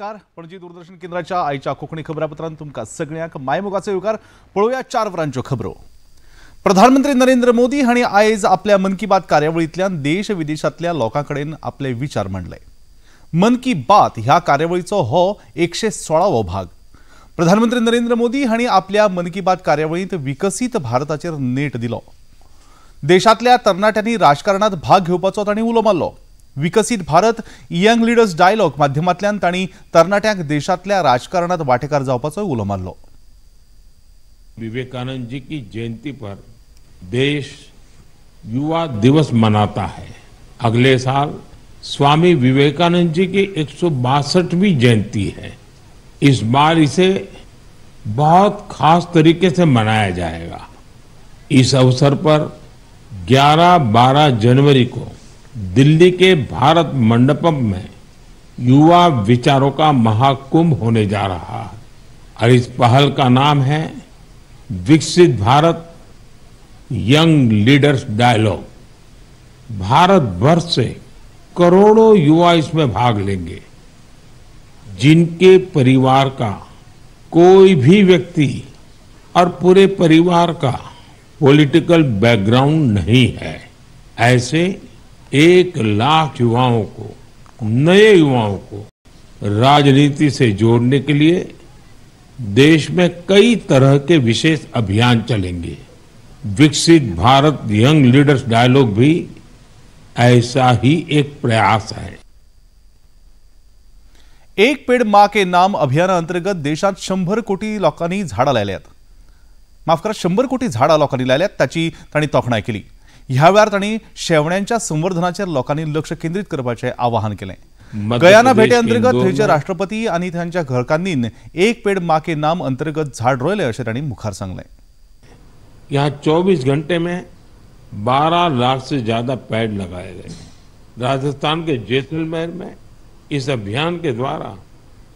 नमस्कार. पणजी दूरदर्शन केंद्राच्या आयच्या कोंकणी खबरापत्रांत तुमकां सगळ्यांक मायमोगाचो येवकार. पळोवया 4 वरांच्यो खबरो. प्रधानमंत्री नरेंद्र मोदी हांणी आयज आपल्या मन की बात कार्यावळींतल्यान देश विदेशांतल्या लोकां कडेन आपले विचार मांडले. मन की बात ह्या कार्यावळीचो हो 116वो भाग. प्रधानमंत्री नरेंद्र मोदी हांणी आपल्या मन की बात कार्यावळींत विकसीत भारताचेर नेट दिलो. देशांतल्या तरणाट्यांनी राजकारणांत भाग घेवपाचो तांणी उलो मारलो. विकसीत भारत यंग लिडर्स डायलॉग माध्यमांतल्यान तांणी तरणाट्यांक देशांतल्या राजकारणात वांटेकार जावपाचो उलो मारलो. विवेकानंद जी की जयंती पर देश युवा दिवस मनाता है. अगले साल स्वामी विवेकानंद जी की 162वीं जयंती है. इस बार इसे बहुत खास तरीके से मनाया जाएगा. इस अवसर पर 11-12 जनवरी को दिल्ली के भारत मंडपम में युवा विचारों का महाकुंभ होने जा रहा है और इस पहल का नाम है विकसित Bharat young leaders dialogue. Bharat भर से करोड़ों युवा इसमें भाग लेंगे, जिनके परिवार का कोई भी व्यक्ति और पूरे परिवार का पॉलिटिकल बैकग्राउंड नहीं है. ऐसे 1 लाख युवाओं को, नए युवाओं को राजनीति से जोड़ने के लिए देश में कई तरह के विशेष अभियान चलेंगे. विकसित भारत यंग लीडर्स डायलॉग भी ऐसा ही एक प्रयास है. एक पेड माँ के नाम अभियाना अंतर्गत देशात 100 कोटी लोकांनी झाडां लायल्यात. माफ करा, 100 कोटी झाडां लोकांनी लायल्यात ताची तांणी तोखणाय केली. ह्या वेळार तांणी शेवण्यांच्या संवर्धनाचेर लोकांनी लक्ष केंद्रीत करपाचें आवाहन केलें. गयाना भेटे अंतर्गत थंयचे राष्ट्रपती आनी तांच्या घरकान्नीन एक पेड माँ के नाम अंतर्गत झाड रोयलें अशें तांणी मुखार सांगलें. यहाँ 24 घंटे में 12 लाख से ज्यादा पेड़ लगाए गए. राजस्थान के जैसलमेर में इस अभियान के द्वारा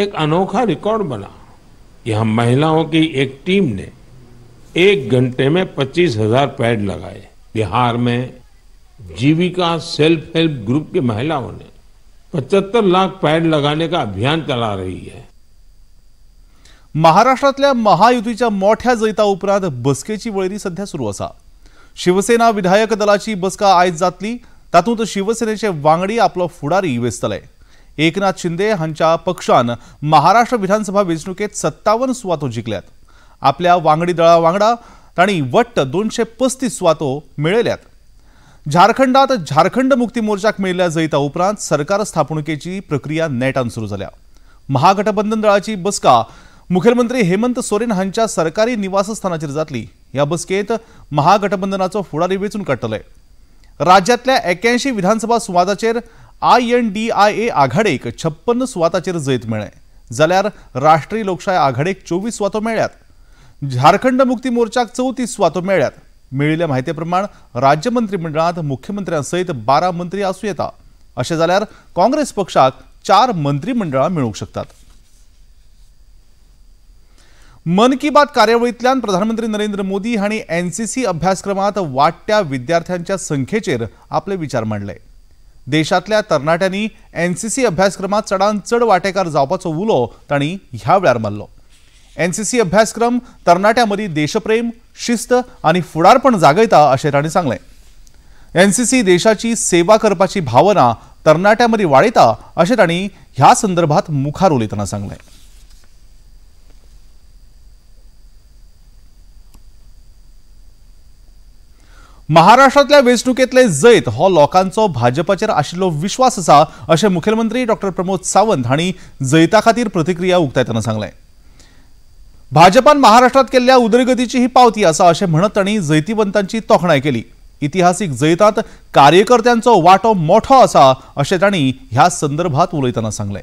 एक अनोखा रिकॉर्ड बना. यहाँ महिलाओं की एक टीम ने 1 घंटे में 25,000 पेड़ लगाए. बिहार में जीविका सेल्फ हेल्प ग्रुप की महिलाओं ने 75 लाख पेड़ लगाने का अभियान चला रही है. महाराष्ट्रातल्या महायुतीच्या मोठ्या जैता उपरांत बसकेची वळेरी सध्या सुरू आसा. शिवसेना विधायक दलाची बसका आयज जातली. तातूंत शिवसेनेचे वांगडी आपलो फुडारी वेंचतले. एकनाथ शिंदे हांच्या पक्षान महाराष्ट्र विधानसभा वेंचणुकेत 57 सुवातो जिखल्यात. आपल्या वांगडी दळा वांगडा तांणी वट्ट 235 सुवातो मेळयल्यात. झारखंडात झारखंड मुक्ती मोर्चाक मेळिल्ल्या जैता उपरांत सरकार स्थापणुकेची प्रक्रिया नेटान सुरू जाल्या. महागठबंधन दळाची बसका मुखेलमंत्री हेमंत सोरेन हांच्या सरकारी निवासस्थानाचेर जातली. ह्या बसकेत महागठबंधनाचो फुडारी वेंचून काडटले. राज्यांतल्या 81 विधानसभा सुवाताचेर INDIA आघाडेक 56 सुवाताचेर जैत मेळ्ळें, जाल्यार राष्ट्रीय लोकशाय आघाडेक 24 सुवातो मेळ्ळ्यात. झारखंड मुक्ती मोर्चाक 34 सुवातो मेळ्ळ्यात. मेळिल्ल्या म्हायती प्रमाण राज्य मंत्रिमंडळांत मुख्यमंत्र्यां सयत 12 मंत्री आसूं येता. अशें जाल्यार काँग्रेस पक्षाक 4 मंत्रिमंडळां मेळूंक शकतात. मन की बात कार्यावळींतल्यान प्रधानमंत्री नरेंद्र मोदी हांणी NCC अभ्यासक्रमांत वाडट्या विद्यार्थ्यांच्या संख्येचेर आपले विचार मांडले. देशांतल्या तरणाट्यांनी NCC अभ्यासक्रमांत चडांत चड वांटेकार जावपाचो उलो तांणी ह्या वेळार मारलो. NCC अभ्यासक्रम तरणाट्यां मदीं देशप्रेम, शिस्त आनी फुडारपण जागयता अशें तांणी सांगलें. NCC देशाची सेवा करपाची भावना तरणाट्यां मदीं वाडयता अशें तांणी ह्या संदर्भात मुखार उलयतना सांगलें. महाराष्ट्रांतल्या वेंचणुकेंतले जैत हो लोकांचो भाजपाचेर आशिल्लो विश्वास आसा अशें मुखेलमंत्री डॉक्टर प्रमोद सावंत हांणी जैता खातीर प्रतिक्रिया उक्तायतना सांगलें. भाजपान महाराष्ट्रात केल्ल्या उदरगतीची ही पावती आसा अशें म्हणत तांणी जैतिवंतांची तोखणाय केली. इतिहासीक जैतात कार्यकर्त्यांचो वांटो मोठो आसा अशें तांणी ह्या संदर्भात उलयतना सांगलें.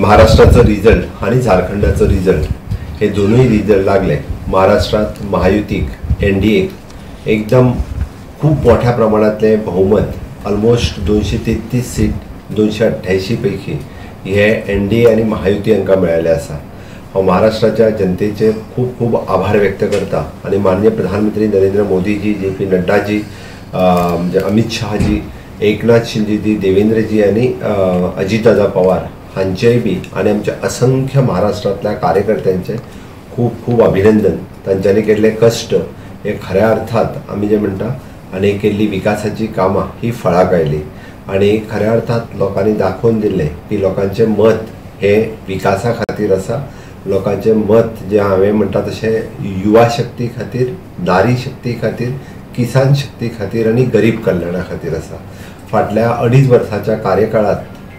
महाराष्ट्राचो रिजल्ट आनी झारखंडाचो रिजल्ट हे दोनूय रिजल्ट लागले. महाराष्ट्रात महायुतीक NDA एकदम खूप मोठ्या प्रमाणातले बहुमत, ऑलमोस्ट 233 सीट 288 पैकी हे NDA आनी महायुती हांकां मेळिल्ले आसा. हांव महाराष्ट्राच्या जनतेचे खूब खूब आभार व्यक्त करता आनी माननीय प्रधानमंत्री नरेंद्र मोदीजी, JP नड्डाजी, अमित शहाजी, एकनाथ शिंदेजी, देवेंद्रजी आनी अजितदादा पवार हांचेय बी आनी आमच्या असंख्य महाराष्ट्रांतल्या कार्यकर्त्यांचे खूब खूब अभिनंदन. तांच्यांनी केल्ले कश्ट हे खऱ्या अर्थात आमी जे म्हणटा आनी केल्ली विकासाची कामां ही फळाक आयली आनी खऱ्या अर्थात लोकांनी दाखोवन दिलें की लोकांचें मत हे विकासा खातीर आसा. लोकांचें मत जें हांवें म्हणटा तशें युवा शक्ती खातीर, नारी शक्ती खातीर, किसान शक्ती खातीर आनी गरीब कल्याणा खातीर आसा. फाटल्या 2.5 वर्साच्या कार्यकाळात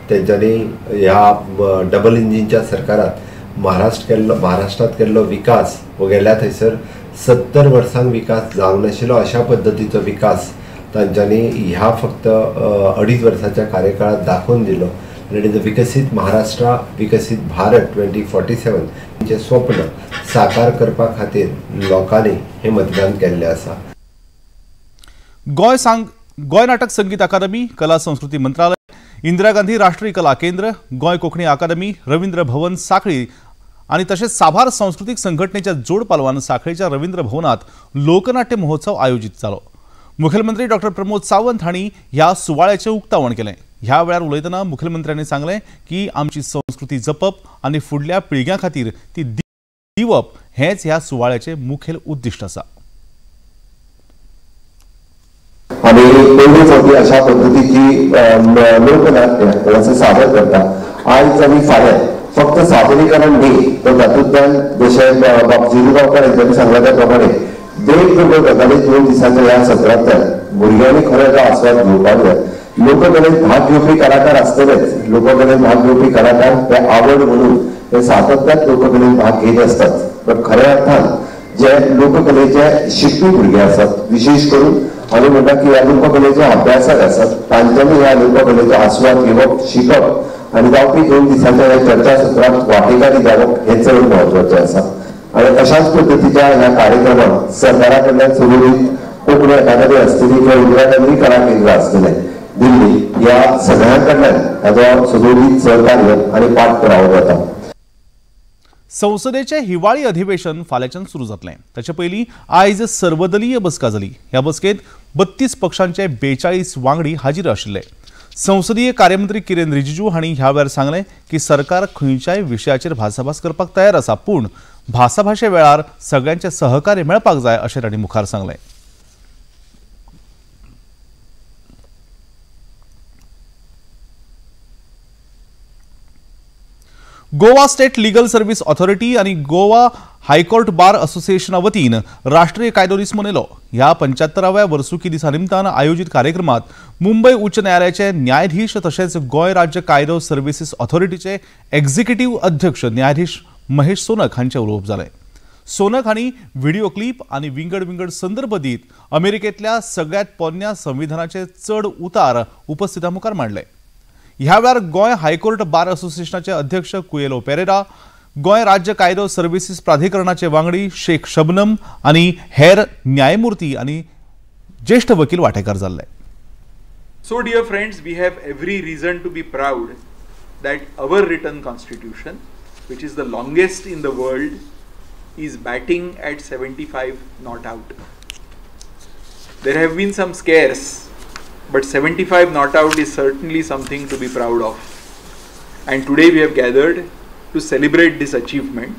तेंच्यांनी ह्या डबल इंजिनच्या सरकारात महाराष्ट्रात केल्लो विकास हो गेल्या थंयसर 70 वर्सांक विकास जावंक नाशिल्लो अशा पद्दतीचो विकास तांच्यांनी ह्या फक्त 2.5 वर्साच्या कार्यकाळात दाखोवन दिलो. आनी विकसीत महाराष्ट्र विकसीत भारत 2047 हें स्वप्न साकार करपा खातीर लोकांनी हें मतदान केल्लें आसा. गोंय नाटक संगीत अकादमी, कला संस्कृती मंत्रालय, इंदिरा गांधी राष्ट्रीय कला केंद्र, गोंय कोंकणी अकादमी, रवींद्र भवन साखळी आनी तशेंच साबार सांस्कृतीक संघटनेच्या जोड पालवान साखळीच्या रवींद्र भवनात लोकनाट्य महोत्सव आयोजीत जालो. मुखेलमंत्री डॉक्टर प्रमोद सावंत हांणी ह्या सुवाळ्याचें उक्तावण केलें. ह्या वेळार उलयतना मुखेलमंत्र्यांनी सांगलें की आमची संस्कृती जपप आनी फुडल्या पिळग्यां खातीर ती दिवप हेंच ह्या सुवाळ्याचें मुखेल उद्दिश्ट आसा. आमी पयले फावटी अशा पद्दतीची लोकनाट्य हांगासर सादर करता. आयज आनी फाल्यां फक्त सादरीकरण न्ही तर तातूंतल्यान जशें बाब जिरू गांवकार हेंच्यांनी सांगला त्या प्रमाणे वेगवेगळ्यो गजाली 2 दिसांच्या ह्या सत्रांतल्यान भुरग्यांनी खरो तो आस्वाद घेवपाक जाय. लोककलेत भाग घेवपी कलाकार आसतलेच, लोककलेत भाग घेवपी कलाकार हे आवड म्हणून हे सातत्यात लोककलेत भाग घेत असतात, पण खऱ्या अर्थान जे लोककलेचे शिकपी भुरगे आसात, विशेष करून आमी म्हणटा की ह्या लोककलेचे अभ्यासक आसात, तांच्यांनी ह्या लोककलेचो आस्वाद घेवप, शिकप आनी जावपी 2 दिसांच्या ह्या चर्चा सत्रांत वांटेकारी जावप हें चड म्हत्वाचें आसा. आनी अशाच पद्दतीच्या ह्या कार्यक्रमाक सरकारा कडल्यान सुरू कोंकणी अकादमी आसतली किंवा इंदिरा गांधी कला केंद्र आसतलें दिल्ली, ह्या सगळ्यां कडल्यान हाचो सुदोरीत सहकार्य आनी पाठपुरावो जाता. संसदेचे हिवाळी अधिवेशन फाल्यांच्यान सुरू जातलें. ताचे पयलीं आयज सर्वदलीय बसका जाली. ह्या बसकेंत 32 पक्षांचे 42 वांगडी हाजीर आशिल्ले. संसदीय कार्यमंत्री किरेन रिजिजू हांणी ह्या वेळार सांगलें की सरकार खंयच्याय विशयाचेर भासाभास करपाक तयार आसा, पूण भासाभाशे वेळार सगळ्यांचें सहकार्य मेळपाक जाय अशें तांणी मुखार सांगलें. Goa state legal service authority आनी गोवा हायकोर्ट बार असोसिएशना वतीन राष्ट्रीय कायदो दीस मनयलो. ह्या 75व्या वर्सुकी दिसा निमतान आयोजीत कार्यक्रमात मुंबय उच्च न्यायालयाचे न्यायाधीश तशेंच गोंय राज्य कायदो सर्व्हिसीस ऑथॉरिटीचे एक्झिक्युटिव्ह अध्यक्ष न्यायाधीश महेश सोनक हांचें उलोवप जालें. सोनक हांणी व्हिडिओ क्लिप आनी विंगड विंगड संदर्भ दीत अमेरिकेंतल्या सगळ्यांत पोरण्या संविधानाचे चड उतार उपस्थितां मुखार मांडले. ह्या वेळार गोंय हायकोर्ट बार असोसिएशनाचे अध्यक्ष कुएलो पेरेरा, गोंय राज्य कायदो सर्व्हिसीस प्राधिकरणाचे वांगडी शेख शबनम आनी हेर न्यायमूर्ती आनी ज्येश्ठ वकील वांटेकार जाल्ले. So dear friends, we have every reason to be proud that our written constitution, which is the longest in the world, is batting at 75 not out. There have been some scares, but 75 not out is certainly something to be proud of. And today we have gathered to celebrate this achievement.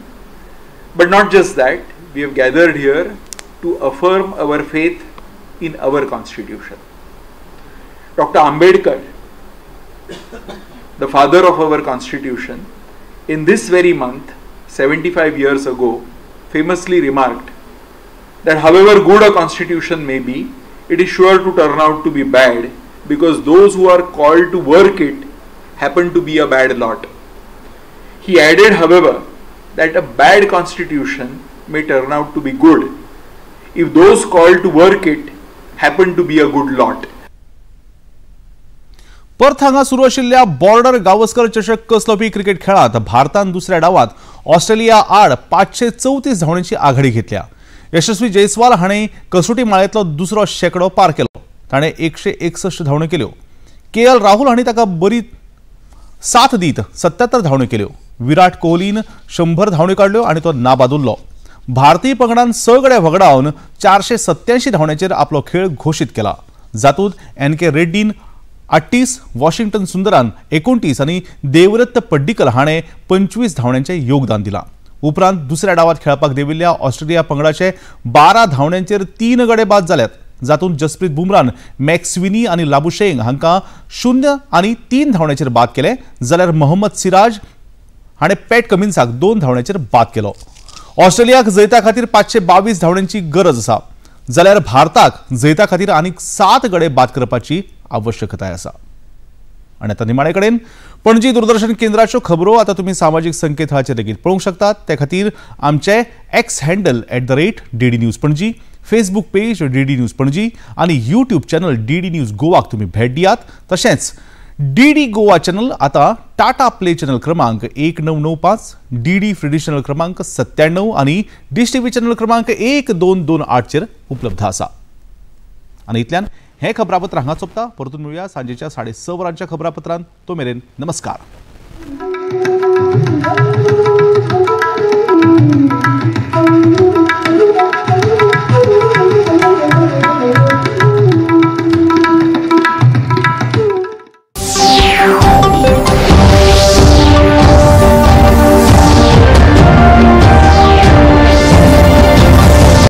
But not just that, we have gathered here to affirm our faith in our constitution. Dr. Ambedkar, the father of our constitution, in this very month, 75 years ago, famously remarked that however good a constitution may be, it is sure to turn out to be bad because those who are called to work it happen to be a bad lot. He added, however, that a bad constitution may turn out to be good if those called to work it happen to be a good lot. Perth हांगा सुरू आशिल्ल्या border Gavaskar चषक कसलोपी cricket खेळात भारतान दुसऱ्या डावात Australia आड 534 धांवड्यांची आघाडी घेतल्या. यशस्वी जयस्वाल हाणें कसोटी माळेंतलो दुसरो शेंकडो पार केलो. ताणें 161 धांवड्यो केल्यो. के एल राहुल हांणी ताका बरी साथ दीत 77 धांवड्यो केल्यो. विराट कोहलीन 100 धांवड्यो काडल्यो आनी तो नाबाद उरलो. भारतीय पंगडान 6 गडे व्हगडावन 487 धांवड्यांचेर आपलो खेळ घोशीत केला. जातूंत एन के रेड्डीन 38, वॉशिंग्टन सुंदरान 29 आनी देवदत्त पड्डिकल हाणें 25 धांवड्यांचें योगदान दिलां. उपरांत दुसऱ्या डावात खेळपाक देविल्ल्या ऑस्ट्रेलिया पंगडाचे 12 धांवड्यांचेर 3 गडे बाद जाल्यात, जातूंत जसप्रीत बुमरान मॅक्सविनी आनी लाबुशेंग हांकां 0 आनी 3 धांवड्यांचेर बाद केले, जाल्यार मोहम्मद सिराज हाणें पॅट कमिन्साक 2 धांवड्यांचेर बाद केलो. ऑस्ट्रेलियाक जैता खातीर 522 धांवड्यांची गरज आसा, जाल्यार भारताक जैता खातीर आनीक 7 गडे बाद करपाची आवश्यकताय आसा. आनी आतां निमाणे कडेन पणजी दूरदर्शन केंद्राच्यो खबरो आतां तुमी सामाजीक संकेतथळाचेर लेगीत पळोवंक शकतात. ते खातीर आमचे X handle @DD News Panaji, Facebook page DD News Panaji आनी यूट्यूब चॅनल DD news गोवाक तुमी भेट दियात. तशेंच DD Goa channel आतां टाटा प्ले चॅनल क्रमांक 1995, DD free dish channel क्रमांक 97 आनी डिश टीव्ही चॅनल क्रमांक 1228 चेर उपलब्ध आसा. आनी इतल्यान हें खबरापत्र हांगा सोंपता. परतून मेळुया सांजेच्या 6:30 वरांच्या खबरापत्रांत. तो मेरेन नमस्कार.